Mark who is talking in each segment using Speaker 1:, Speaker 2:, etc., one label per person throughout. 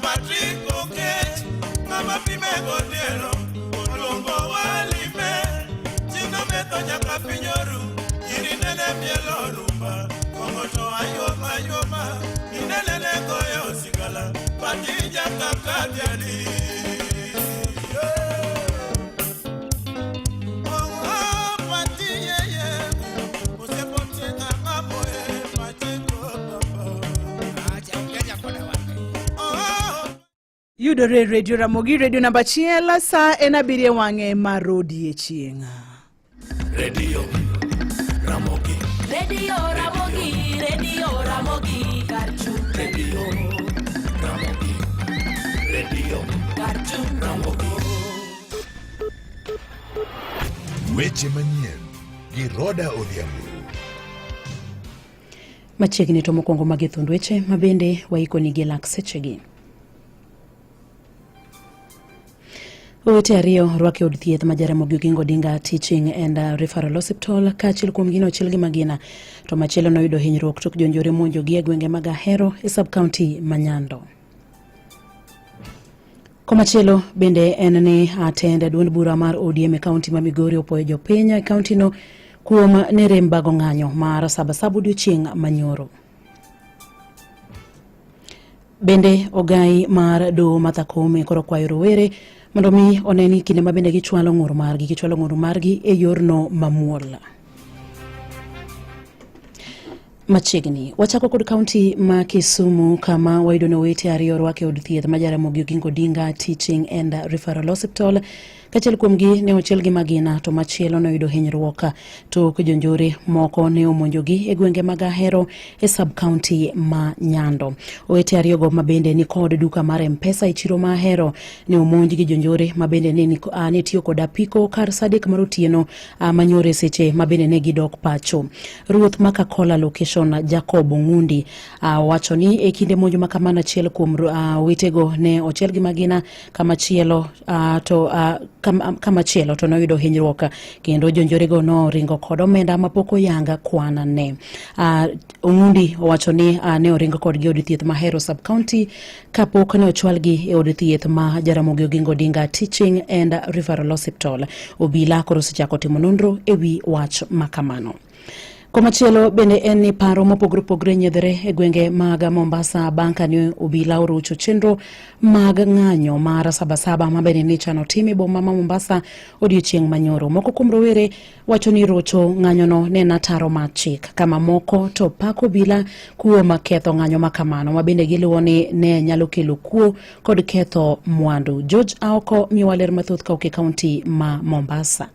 Speaker 1: Patrick Okech, ng'ama pime gotieno, oluongo walime. Chieng'no metho nyaka piny oru, nyiri nene mielo rumba, kong'o to ayuoma ayuoma, inene ne goyo sigala, Patija kaka diani. Oh, Pati yeye, osepotinga ng'amoe, Pati papa. Oh,
Speaker 2: Yudore e redio Ramogi, redio namba achiel, sa en abiriyo e wang'e mar odiechieng'.
Speaker 1: Radio Ramogi.
Speaker 3: Radio Ramogi, Radio Ramogi, Karchu.
Speaker 1: Radio Ramogi. Radio
Speaker 3: Karchu.
Speaker 1: Ramogi.
Speaker 4: Weche manyien gi Roda Odhiambo.
Speaker 5: Machiegni to mokwongo magi thund weche ma bende waikonigi e lak sechegi. Owete ariyo orwak e od thieth ma Jaramogi Oginga Odinga Teaching and Referral Hospital ka achiel kuomgi nochiel gi magina to machielo noyudo hinyruok tok jonjore monjogi e gwenge mag Ahero e sub county ma Nyando. Komachielo bende en ni atend duond bura mar ODM e kaunti ma Migori opoyo jopiny e kauntino kuom ne rem bago ng'anyo mar Sabasaba odiochieng' manyoro. Bende ogai mar doho Martha Koome koro kwayo rowere mondo mi one ni kinde ma bende gichwalo ng'ur margi gichwalo ng'ur margi e yorno mamuol. Machiegni wachako kod kaunti ma Kisumu kama wayudo ni owete ariyo orwak e od thieth ma Jaramogi Oginga Odinga Teaching and Referral Hospital. Kachiel kuomgi ne ochiel gi magina to machielo noyudo hinyruok tok jonjore moko ne omonjogi e gwenge mag Ahero e sub county ma Nyando. Owete ariyogo ma bende ni kod duka mar M-Pesa e chiro ma Ahero ne omonj gi jonjore ma bende ne, ne tiyo kod apiko kar saa adek mar otieno manyoro e seche ma bende ne gidok pacho. Ruoth ma Kakola location Jacob Ong'undi owacho ni e kinde monj ma kamano achiel kuom owetego ne ochiel gi magina kamachielo to kamachielo to noyudo hinyruok kendo jonjorego noringo kod omenda mapok oyang kwan ne. Ong'undi owacho ni ne oringo kodgi e od thieth ma Ahero sub county kapok ne ochwalgi e od thieth ma Jaramogi Oginga Odinga Teaching and Referral Hospital. Obila koro osechako timo nonro e wi wach makamano. Komachielo bende en ni paro mopogore opogore nyiedhore e gwenge mag Mombasa bang' kane obila orocho chenro mag ng'anyo mar Sabasaba ma bende ne ichano tim e boma ma Mombasa odiochieng' manyoro. Moko kuom rowere wacho ni rocho ng'anyono ne en ataro mar chik, kama moko to pako obila kuom ketho ng'anyo ma kamano ma bende giluwo ni ne nyalo kelo kuo kod ketho mwandu. George Aoko miyowa ler mathoth kawuok e kaunti ma Mombasa.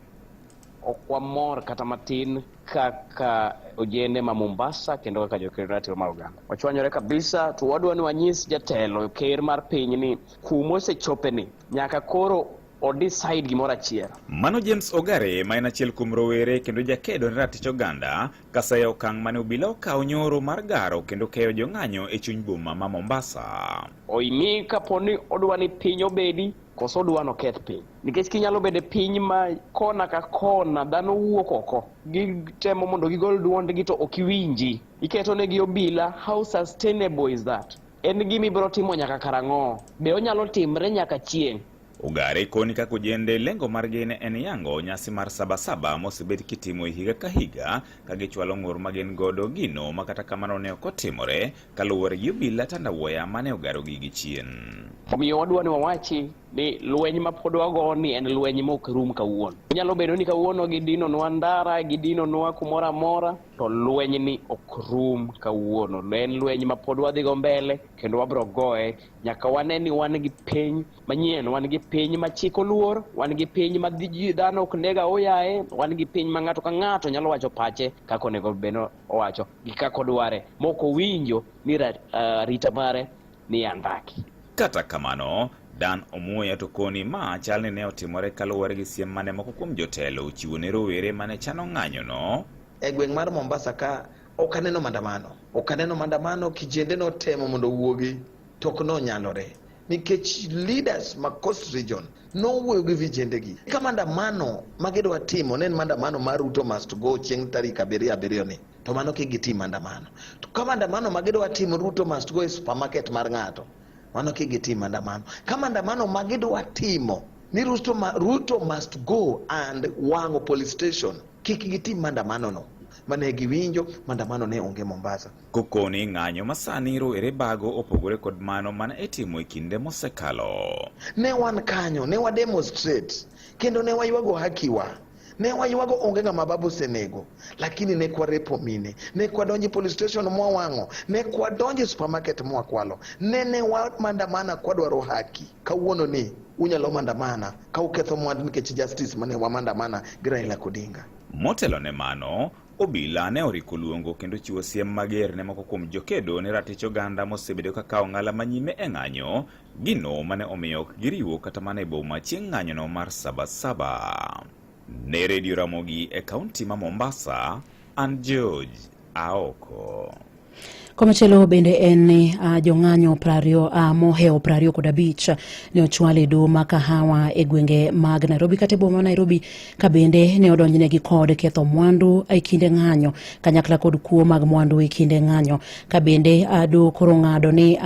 Speaker 6: Ok wamor kata matin kaka ojende ma Mombasa kendo kaka joked ratiro mar oganda. Wachwanyore kabisa to wadwa ni wanyis jatelo ker mar piny ni kuma osechope ni nyaka koro o decide gimoro achiel.
Speaker 7: Mano James Ogare ma en achiel kuom rowere kendo jakedo ne ratich oganda kasayo okang' mane obila okawo nyoro mar garo kendo keyo jong'anyo e chuny boma ma Mombasa.
Speaker 6: Oimi kapo ni odwa ni piny obedi koso odwa ni oketh piny. Nikech kinyalo bedo e piny ma kona ka kona dhano wuok oko, gitemo mondo gigol duondgi to ok iwinji. Iketo negi obila, how sustainable is that? En gima ibiro timo nyaka karang'o? Be onyalo timre nyaka chieng'?
Speaker 7: Ogare koni kaka ojende lengo margi ne en yango nyasi mar Sabasaba mosebed kitimo e higa ka higa ka gichwalo ng'ur ma gin godo gino ma kata kamano ne ok otimore kaluwore gi obila tandawuoya mane ogarogi gi chien.
Speaker 6: Omiyo wadwa ni wawachi ni lweny ma pod wago ni en lweny ma ok rum kawuono. Nyalo bedo ni kawuono gidinonwa ndara, gidinonwa kumoro amora, to lweny ni ok rum kawuono. En lweny ma pod wadhi go mbele kendo wabro goye nyaka wane ni wan gi piny manyien, wan gi piny ma chik oluor, wan gi piny ma dhano ok neg aoyaye, wan gi piny ma ng'ato ka ng'ato nyalo wacho pache kaka onego bed ni owacho gi kaka odware mok owinjo ni arita mare ni andaki.
Speaker 7: Kata kamano, Dan Omuoya to koni ma chal ni ne otimore kaluwore gi siem mane moko kuom jotelo ochiwo ne rowere mane chano ng'anyono.
Speaker 8: E gweng' mar Mombasa ka ok aneno maandamano, ok aneno maandamano, kijende notemo mondo owuogi to ok nonyalore nikech leaders ma Coast Region nowuoyo gi vijende gi. Ka maandamano ma gidwa timo ne en maandamano mar Ruto must go chieng' tarik abiriyo abiriyo ni, to mano kik gitim maandamano. To ka maandamano ma gidwa timo Ruto must go e supermarket mar ng'ato, Mano kik gitim maandamano. Ka maandamano ma gidwa timo ni Ruto, ma, Ruto must go and wang'o police station, kik gitim maandamano no. Mane giwinjo maandamano ne onge Mombasa.
Speaker 7: Kokoni ng'anyo masani rowere bago opogore kod mano mana itimo e kinde mosekalo.
Speaker 8: Ne wan kanyo, ne wa demonstrate kendo ne waywago hakiwa. Ne waywago onge ng'ama babu osenego, lakini ne kwarepo mine, ne kwadonjo e police station mwawang'o, ne kwadonjo e supermarket mwakwalo, ne ne wamandamana kwadwaro haki. Kawuono ni unyalo mandamana ka uketho mwandu nikech justice mane wamandamana gi Raila Odinga.
Speaker 7: Motelo ne mano, obila ne oriko luongo kendo chiwo siem mager ne moko kuom jokedo ne ratich oganda mosebedo ka kawo ng'ala manyime e ng'anyo, gino mane omiyo ok giriwo kata mana e boma chieng' ng'anyono mar Sabasaba. Ne Radio Ramogi e kaunti ma Mombasa, an George Aoko.
Speaker 5: Komachielo bende en ni jong'anyo mohewo 25 ne ochwal e doho ma Kahawa e gwenge mag Nairobi kata e boma ma Nairobi ka bende ne odonjnegi kod ketho mwandu e kinde ng'anyo kanyakla kod kuo mag mwandu e kinde ng'anyo ka bende doho koro ng'ado ni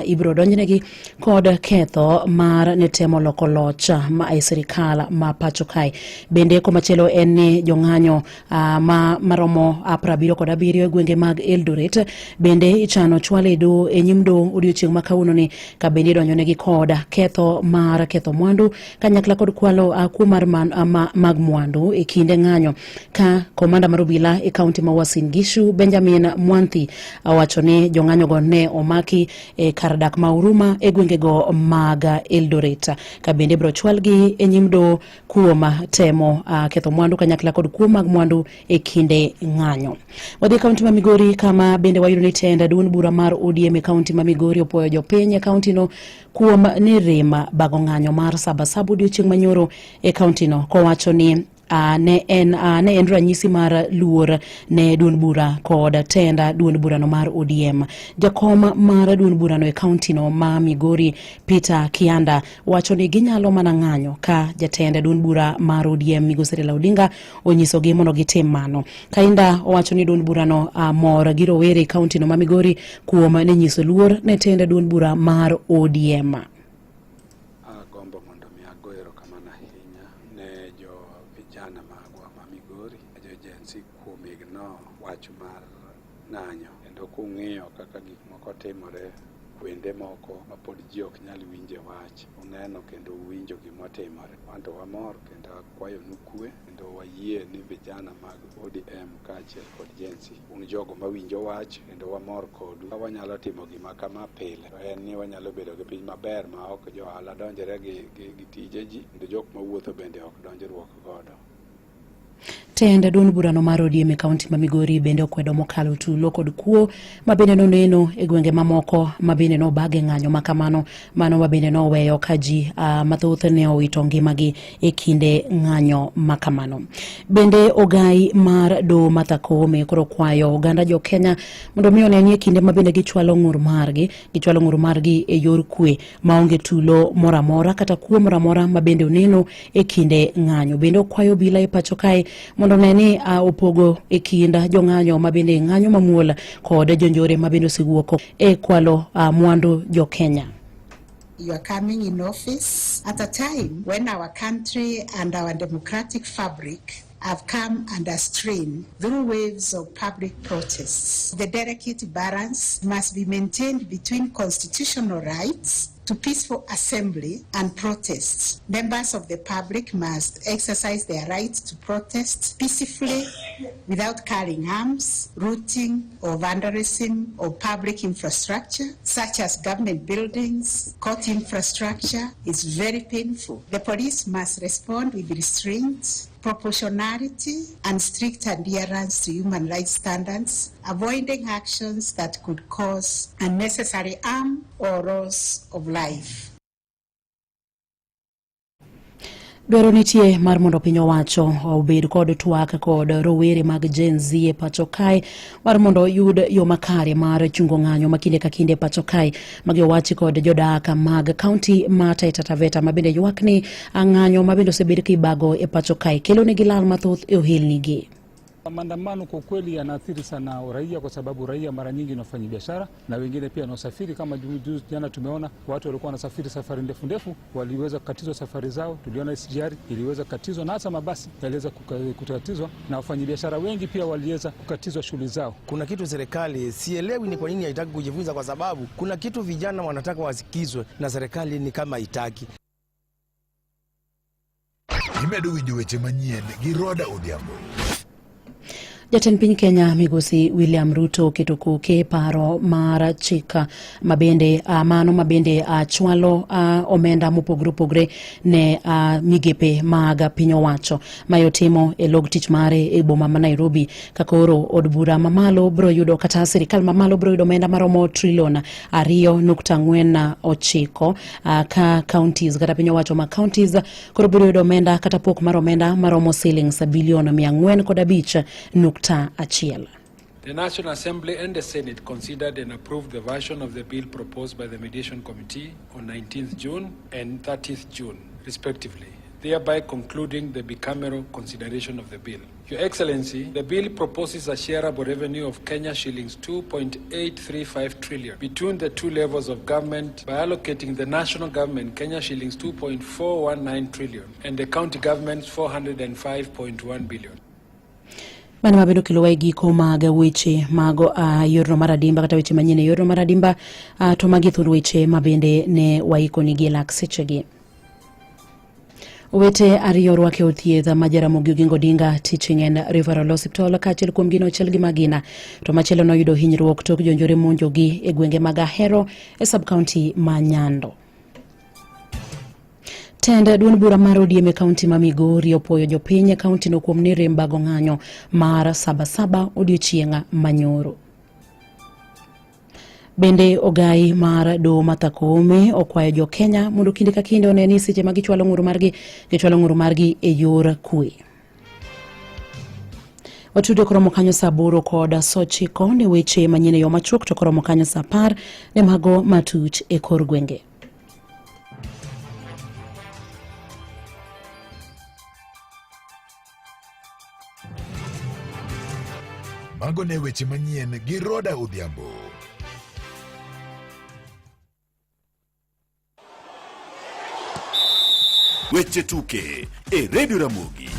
Speaker 5: ibiro donjnegi kod ketho mar ne temo loko loch ma e sirikal ma pacho kae. Bende komachielo en ni jong'anyo ma maromo 77 e gwenge mag Eldoret bende ichano chwal e doho e nyim doho odiochieng' ma kawuono ni ka bende idonjonegi kod ketho mar ketho mwandu kanyakla kod kwalo kuo mar mag mwandu e kinde ng'anyo ka komanda mar obila e kaunti ma Uasin Gishu Benjamin Mwanthi owacho ni jong'anyogo ne omaki e kar dak ma Huruma e gwengego mag Eldoret ka bende ibiro chwalgi e nyim doho kuom temo ketho mwandu kanyakla kod kuo mag mwandu e kinde ng'anyo. Wadhi e kaunti ma Migori kama bende wayudo ni tend duond bura mar ODM e kaunti ma Migori opuoyo jopiny e kauntino kuom ni rem bago ng'anyo mar Sabasaba odiochieng' manyoro e kauntino kowacho ni ne en ranyisi mar luor ne duond bura kod tend duond burano mar ODM. Jakom mar duond burano e kauntino ma Migori Peter Kianda wacho ni ginyalo mana ng'anyo ka jatend duond bura mar ODM Migosi Raila Odinga onyisogi mondo gitim mano. Kainda owacho ni duond burano mor gi rowere e kauntino ma Migori kuom ne nyiso luor ne tend duond bura mar ODM.
Speaker 9: Agombo mondo mi ago erokamano ahinya ne jo vijana magwa ma Migori, jo Gen Z kuom ignore wach mar ng'anyo kendo kung'iyo kaka gik moko timore kuonde moko ma pod ji ok nyal winje wach, uneno kendo uwinjo gimotimore. Wan to wamor kendo akwayonu kwe kendo wayie ni vijana mag ODM kaachiel kod Gen Z un jogo mawinjo wach kendo wamor kodu. Ka wanyalo timo gima kama pile to en ni wanyalo bedo gi piny maber ma ok jo ohala donjre gi tije ji kendo jok mawuotho bende ok donjruok godo.
Speaker 5: Tend duond burano mar ODM e kaunti ma Migori bende okwedo mokalo tulo kod kuo ma bende noneno e gwenge mamoko ma bende nobage ng'anyo ma kamano, mano ma bende noweyo ka ji mathoth ne owito ngimagi e kinde ng'anyo ma kamano. Bende ogai mar doho Martha Koome koro kwayo oganda jo Kenya mondo mi one ni e kinde ma bende gichwalo ng'ur margi, gichwalo ng'ur margi e yor kwe maonge tulo moro amora kata kuo moro amora ma bende oneno e kinde ng'anyo. Bende okwayo obila e pacho kae mondo one ni opogo e kind jong'anyo ma bende ng'anyo mamuol kod jonjore ma bende osewuok e kwalo mwandu jo Kenya.
Speaker 10: You are coming in office at a time when our country and our democratic fabric have come under strain through waves of public protests. The delicate balance must be maintained between constitutional rights to peaceful assembly and protests. Members of the public must exercise their right to protest peacefully without carrying arms, looting or vandalism of public infrastructure, such as government buildings, court infrastructure. Is very painful. The police must respond with restraint, proportionality, and strict adherence to human rights standards, avoiding actions that could cause unnecessary harm or loss of life.
Speaker 5: Dwaro nitie mar mondo piny owacho obed kod twak kod rowere mag Gen Z e pacho kae mar mondo oyud yo makare mar chungo ng'anyo ma kinde ka kinde e pacho kae. Magi owachi kod jodak mag kaunti ma Taita Taveta ma bende ywak ni ng'anyo ma bende osebed kibago e pacho kae kelo negi lal mathoth e ohelnigi.
Speaker 11: Maandamano kwa kweli yanaathiri sana raia, kwa sababu raia mara nyingi ni wafanya biashara na wengine pia wanaosafiri. Kama juzi jana tumeona watu walikuwa wanasafiri safari ndefu ndefu, waliweza kukatizwa safari zao. Tuliona SGR iliweza kukatizwa na hata mabasi yaliweza kukatizwa, na wafanyabiashara wengi pia waliweza kukatizwa shughuli zao.
Speaker 12: Kuna kitu serikali sielewi ni kwa nini haitaki kujifunza, kwa sababu kuna kitu vijana wanataka wasikizwe na serikali ni kama haitaki.
Speaker 4: Imedo winjo weche manyien gi Roda Odhiambo.
Speaker 5: Jatend piny Kenya migosi William Ruto oketo koke paro mar chik mabende mano mabende chwalo omenda mopogore opogore ne migepe mag piny owacho. Mae otimo e log tich mare e boma ma Nairobi ka koro od bura mamalo biro yudo kata sirikal mamalo biro yudo omenda maromo trilion 2.49 ka counties kata piny owacho ma counties koro biro yudo omenda kata pok mar omenda maromo silings bilion 405.1.
Speaker 13: The National Assembly and the Senate considered and approved the version of the bill proposed by the Mediation Committee on 19th June and 30th June, respectively, thereby concluding the bicameral consideration of the bill. Your Excellency, the bill proposes a shareable revenue of Kenya shillings 2.835 trillion between the two levels of government by allocating the national government Kenya shillings 2.419 trillion and the county governments 405.1 billion.
Speaker 5: Mano mabedo kelowa e giko mag weche mag yorno mar adimba kata weche manyien e yorno mar adimba, to magi thuond weche mabende ne waikonigi e lak sechegi. Owete ariyo orwaki e od thieth ma Jaramogi Oginga Odinga Teaching and Referral Hospital ka achiel kuomgi nochiel gi magina to machielo noyudo hinyruok tok jonjore monjogi e gwenge mag Ahero e sub-county ma Nyando. Tend duond bura mar ODM e kaunti ma Migori opuoyo jopiny e kauntino kuom ni rem bago ng'anyo mar Sabasaba odiochieng' manyoro. Bende ogai mar doho Martha Koome okwayo jo Kenya mondo kinde ka kinde one ni seche ma gichwalo ng'ur margi, gichwalo ng'ur margi e yor kwe. Watudo koromo kanyo saa 8:09 ne weche manyien e yo machuok, to koromo kanyo saa 10 ne mago matuch e kor gwenge.
Speaker 4: Mago ne weche manyien gi Roda Odhiambo.
Speaker 14: Weche tuke e Radio Ramogi.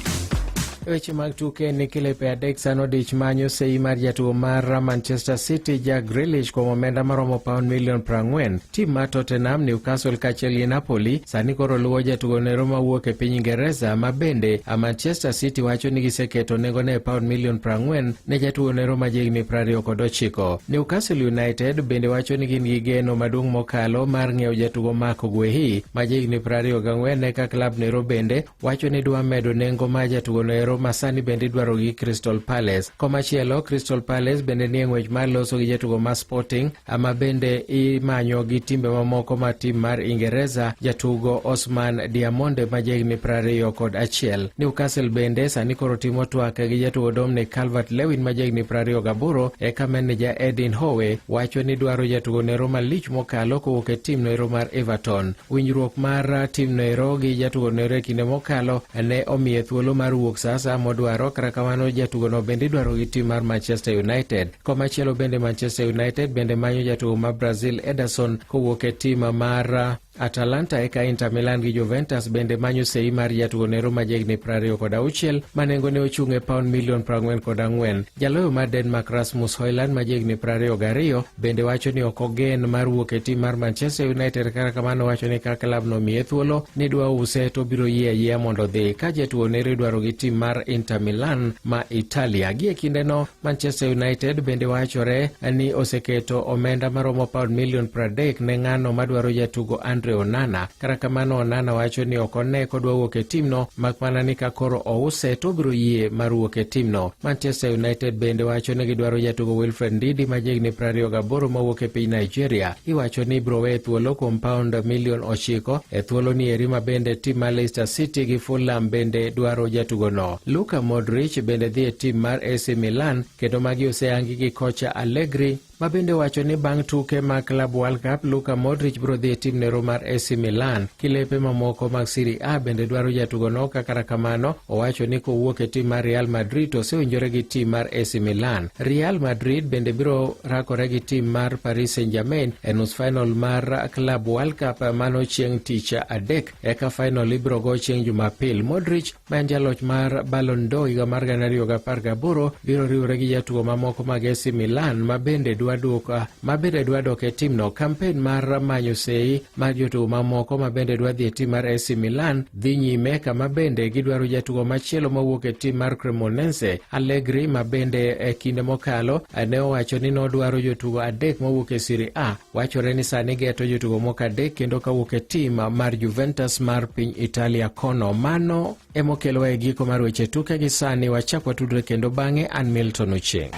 Speaker 15: Weche mag tuke ni kilepe adek sano dich manyo sei mar jatugo mar Manchester City Jack Grealish kuom omenda maromo paund milion 40. Tim mar Tottenham, Newcastle kaachiel gi Napoli sani koro luwo jatugo nero mawuok e piny Ingereza ma bende Manchester City wacho ni giseketo nengone e paund milion 40 ne jatugo nero ma jahigni 29. Newcastle United bende wacho ni gin gi geno maduong' mokalo mar ng'iewo jatugo Marc Guehi ma jahigni 24 eka klab nero bende wacho ni dwa medo nengo mar jatugo nero ma sani bende idwaro gi Crystal Palace. Komachielo, Crystal Palace bende nie ng'wech mar loso gi jatugo ma Sporting ama bende imanyo gi timbe mamoko ma tim mar Ingereza jatugo Osman Diamonde ma jahigni 21. Newcastle bende sani koro timo twak gi jatugo Dominic Calvert-Lewin ma jahigni 28 eka meneja Edin Howe wacho ni dwaro jatugo nero malich mokalo kowuok e tim nero mar Everton. Winjruok mar tim nero gi jatugo nero e kinde mokalo ne omiye thuolo mar wuok sa asaya modwaro, kata kamano jatugono bende idwaro gi tim mar Manchester United. Komachielo bende Manchester United bende manyo jatugo ma Brazil Ederson kowuok e tim mar Atalanta eka Inter Milan gi Juventus bende manyo sei mar jatugo nero ma jahigni 26 ma nengone ochung' e paund milion 44. Jaloyo mar Denmark Rasmus Højlund ma jahigni 22 bende wacho ni ok ogen mar wuok e tim mar Manchester United, kata kamano wacho ni ka klab no miye thuolo ni dwa use to obiro yie ayiea mondo odhi. Ka jatugo nero idwaro gi tim mar Inter Milan ma Italia. Gie kindeno Manchester United bende wachore ni oseketo omenda maromo paund milion 30 ne ng'ano madwaro jatugo Andre Onana. Kata kamano Onana wacho ni ok one kodwa wuok e timno mak mana ni ka koro ouse to obiro yie mar wuok e timno. Manchester United bende wacho ni gidwaro jatugo Wilfred Ndidi ma jahigni 28 mawuok e piny Nigeria. Iwacho ni ibiro weye thuolo kuom paund milion 9 e thuolo ni eri ma bende tim mar Leicester City gi Fulham bende dwaro jatugono. Luka Modric bende dhi e tim mar AC Milan kendo magi oseyangi gi kocha Allegri ma bende owacho ni bang' tuke mag Club World Cup, Luka Modric biro dhi e tim nero mar AC Milan. Kilepe mamoko mag Serie A bende dwaro jatugono, kata kamano owacho ni kowuok e tim mar Real Madrid to osewinjore gi tim mar AC Milan. Real Madrid bende biro rakore gi tim mar Paris Saint-Germain e nus final mar Club World Cup mano chieng' tich adek, eka final ibiro go chieng' Jumapil. Modric ma en jaloch mar Ballon d'Or higa mar 2018 biro riwore gi jatugo mamoko mag AC Milan ma bende dwa dok e timno. Kampen mar manyo sei mar jotugo mamoko ma bende dwa dhi e tim mar AC Milan dhi nyime, kama bende gidwaro jatugo machielo mawuok e tim mar Cremonese, Allegri, ma bende e kinde mokalo ne owacho ni nodwaro jotugo adek mawuok e Serie A. Wachore ni sani geto jotugo moko adek kendo kawuok e tim mar Juventus mar piny Italia kono. Mano emokelowa e giko mar weche tuke gi sani. Wachak watudre kendo bang'e. An Milton Ochieng'.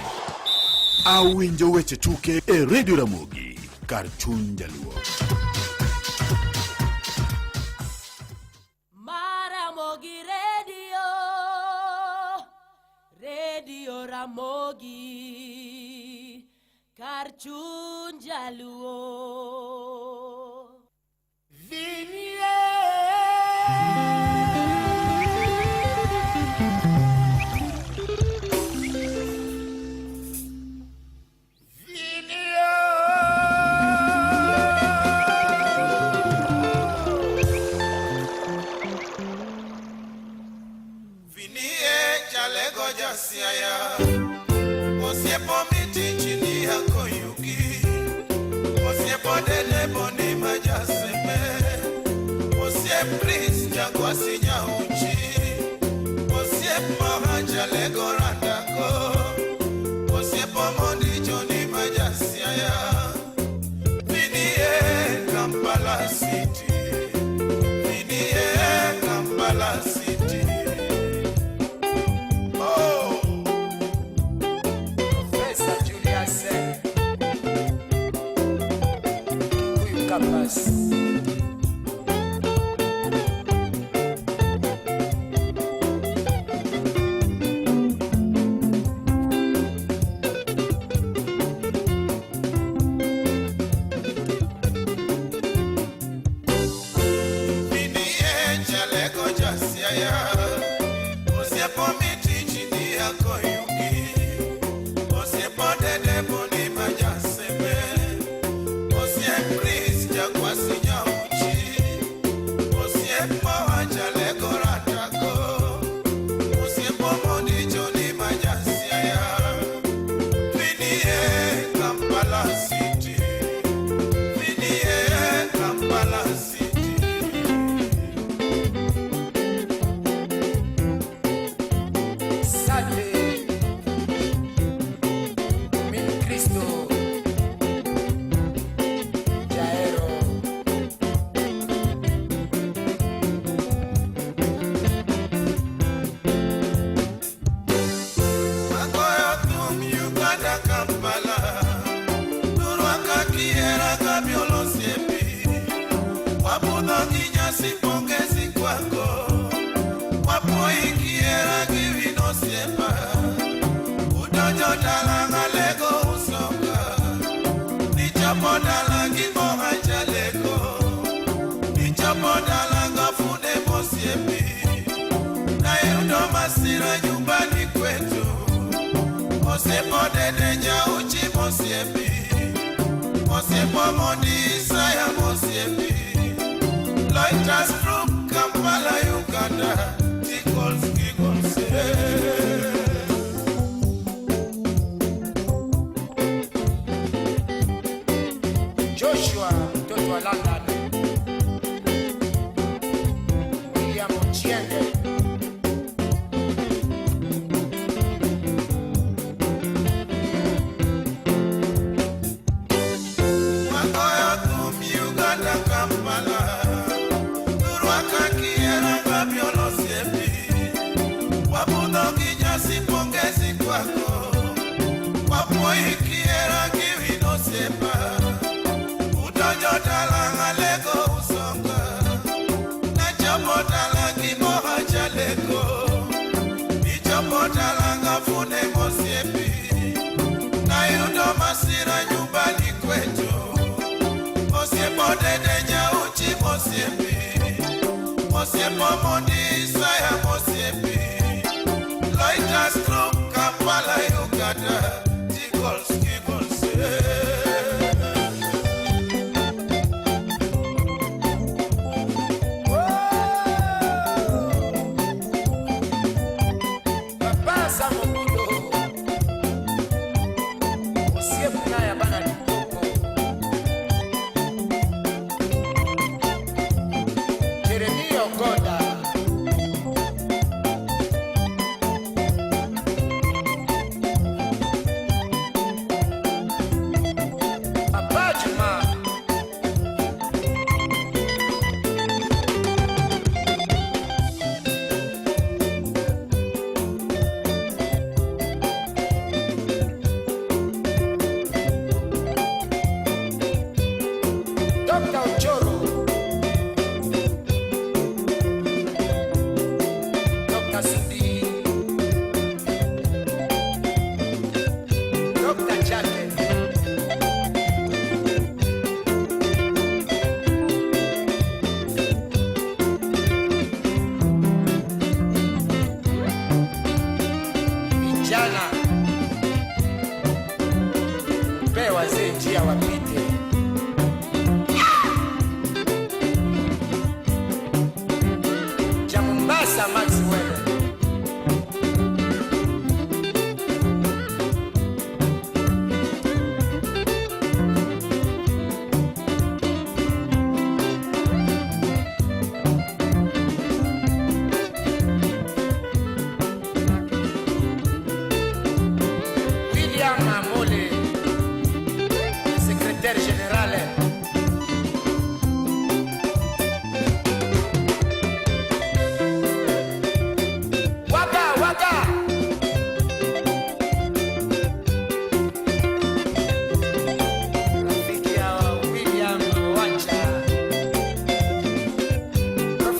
Speaker 14: Awinjo weche tuke e Radio Ramogi kar chuny Jaluo.
Speaker 3: Maramogi Radio, Radio Ramogi, kar chuny Jaluo.
Speaker 1: Vinie jalego jasiaya osiepo miti chini yako yugi osiepo dede boni majaseme osiep Chris jakwasi nyauchi osiep moha jalego randako osiepo mondi joni majasiaya Vinie Kampala City Vinie Kampala City. Oh!
Speaker 16: Professor Julius Kikuyu Campus.
Speaker 1: Vinie jalego jasiaya osiepo miti chini yako yugi osiepo dede boni majaseme osiep Chris jakwasi nyauchi osiep moha jalego ratako osiepo mondi joni majasiaya Vinie Kampala City Vinie Kampala City.
Speaker 16: Sante Min Kristo Jaero.
Speaker 1: Agoyo thum Uganda Kampala Turwaka kiera kabiolo osiepi Wabudho gi nyasi pongezi kwako Wapuoyi kiera gi wino osiepa Udonjo dala ng'alego usoka Nichopo dala gi moha jalego Nichopo dala ngafunde mosiepi Nayudo masira nyumbani kwetu Osiepo dede nyauchi mosiepi Osiepo mondi Isaya mosiepi Loiters Group Kampala Uganda Tickles giggles yeah.
Speaker 16: Joshua mtoto wa London. William Ochienge.
Speaker 1: Wagoyo thum Uganda Kampala Turwaka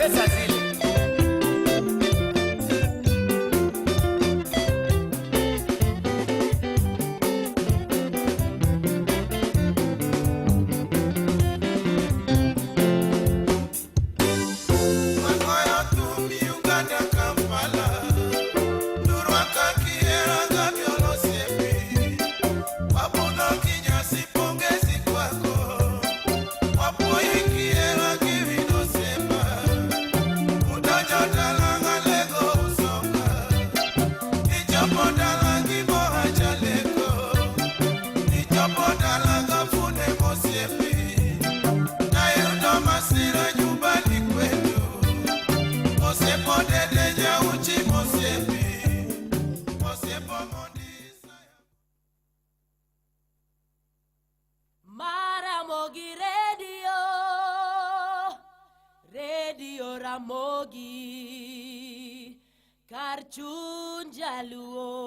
Speaker 16: Pesa zile.
Speaker 1: Wagoyo thum Uganda Kampala, Turwaka kihera Gabiolo osiepi, Wabudho kinyasi pongezi kwako, Wapuoyi kihera giwino osiepa, Udonjo dala ng'alego usonga, Ichopo dala gi mohacha leko, Ichopo dala gafunde mosiepi, Nayudo masira nyumbani kwetu. Osiepo dede nyauchi mosiepi, osiepo mondi.
Speaker 3: Maramogi Radio, Radio Ramogi, kar chuny jaluo.